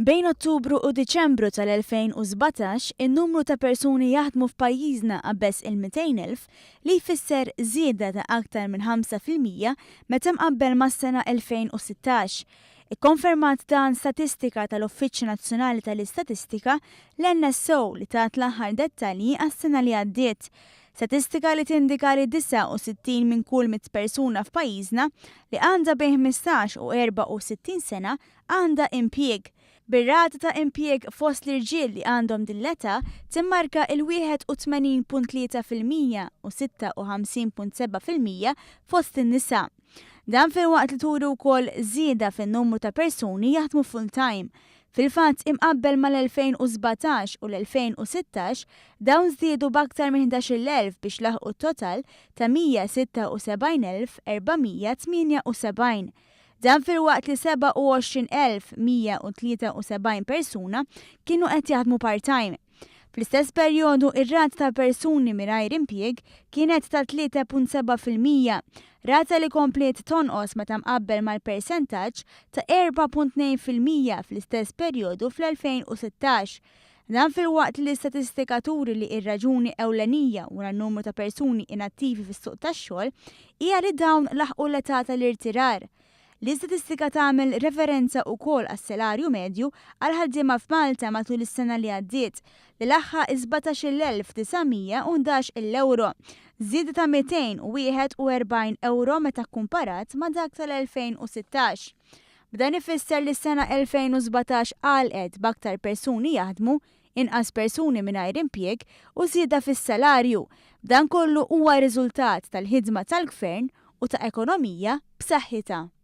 Bejn Ottubru u Diċembru tal-2017, in-numru ta' persuni jaħdmu f'pajjiżna qabeż il-200,000 li jfisser żieda ta' aktar minn 5% meta mqabbel mas-sena 2016. Ikkonfermat dan statistika tal-Uffiċċju Nazzjonali tal-Istatistika, l-NSO, li tat l-aħħar dettalji għas-sena li għaddiet. Statistika li tindika li 69 minn kull 100 persuna f'pajjiżna li għandha bejn 15 u 64 sena għandha impjieg. Bir-rata ta' impjieg fost l-irġiel li għandhom din l-età timmarka il-81.3% u 56.7% fost in-nisa. Dan filwaqt li turi wkoll żieda fin-numru ta' persuni jaħdmu full-time. Fil-fatt, imqabbel mal-2017 u l-2016, dawn żdiedu b'aktar minn 11,000 biex laħqu total ta' 176,478. Dan filwaqt li 27,173 persuna kienu qed jaħdmu part-time. Fl-istess perjodu, ir-rata ta' persuni mingħajr impjieg kienet ta' 3.7%, rata li kompliet tonqos meta mqabbel mal-persentaġġ ta' 4.2% fl-istess perjodu fl-2016. Dan filwaqt li l-istatistika turi li r-raġuni ewlenija wara n-numru ta' persuni inattivi fis-suq tax-xogħol hija li dawn laħqu l-età tal-irtirar. L-istatistika tagħmel referenza wkoll għas-salarju medju għall-ħaddiema f'Malta matul is-sena li għaddiet, li laħaq is-17,911 il-ewro, żieda ta' 241 ewro meta kkumparat ma' dak tal-2016. B'dan ifisser li s-sena 2017 għalqet b'aktar persuni jaħdmu, inqas persuni mingħajr impjieg u żieda fis-salarju. B'dan kollu huwa riżultat tal-ħidma tal-Gvern u ta' ekonomija b'saħħitha.